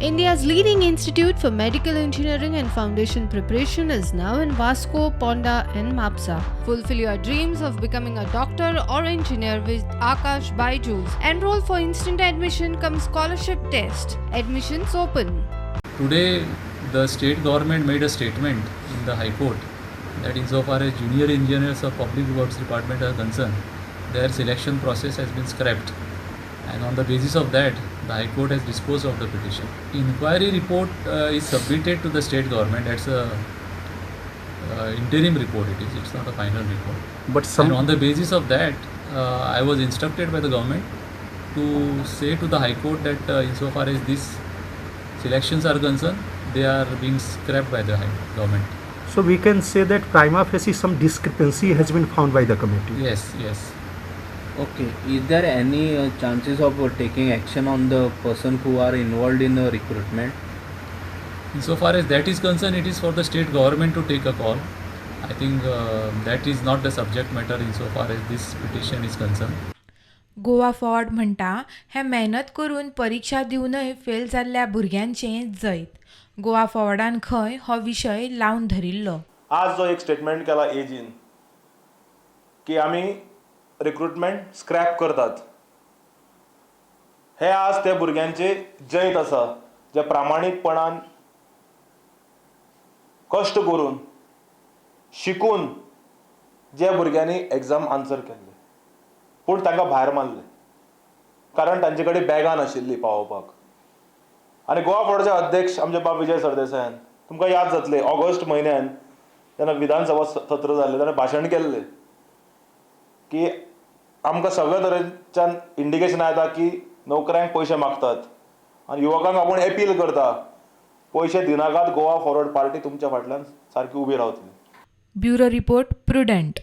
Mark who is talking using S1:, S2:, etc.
S1: India's leading institute for medical engineering and foundation preparation is now in Vasco, Ponda, and Mapsa. Fulfill your dreams of becoming a doctor or engineer with Akash Byju's. Enroll for instant admission cum scholarship test. Admissions open.
S2: Today, the state government made a statement in the High Court that insofar as junior engineers of Public Works Department are concerned, their selection process has been scrapped. And on the basis of that, the High Court has disposed of the petition. Inquiry report is submitted to the state government. That's a interim report. It is. It's not a final report.
S3: But some
S2: And on the basis of that, I was instructed by the government to say to the High Court that insofar as these selections are concerned, they are being scrapped by the high government.
S3: So we can say that prima facie some discrepancy has been found by the committee.
S2: Yes.
S4: Okay, is there any chances of taking action on the person who are involved in the recruitment?
S2: Insofar as that is concerned, it is for the state government to take a call. I think that is not the subject matter insofar as this petition is concerned.
S5: Goa forward म्हणटा, हें मेहनत करून परिक्षा दिवनय fail जाल्ल्या भुरग्यांचें जैत. गोवा फॉरवर्डान खंय हो विशय लावन धरिल्लो.
S6: आज जो एक स्टेटमेंट केला एजीन की आमी रिक्रुटमेंट स्क्रॅप करतात, हे आज त्या भुरग्यांचे जैत आसा जे प्रामाणीकपणान कश्ट करून शिकून जे भुरग्यांनी एग्जाम आन्सर केल्ले, पूण तांकां भायर मारले कारण तांचे कडेन बॅगां नाशिल्लीं पावोवपाक. आनी गोवा फॉरवर्डाचे अध्यक्ष आमचे बाब विजय सरदेसायान, तुमकां याद जातलें, ऑगस्ट म्हयन्यान जेन्ना विधानसभा सत्र जाल्लें तेन्ना भाशण केल्लें की आमकां सगळे तरेच्यान इंडिकेशन येता की नोकऱ्यांक पयशे मागतात आनी युवकांक आपूण एपील करता, पयशे दिनाकात, गोवा फॉरवर्ड पार्टी तुमच्या फाटल्यान सारकी उबी रावतली.
S5: Bureau report, prudent.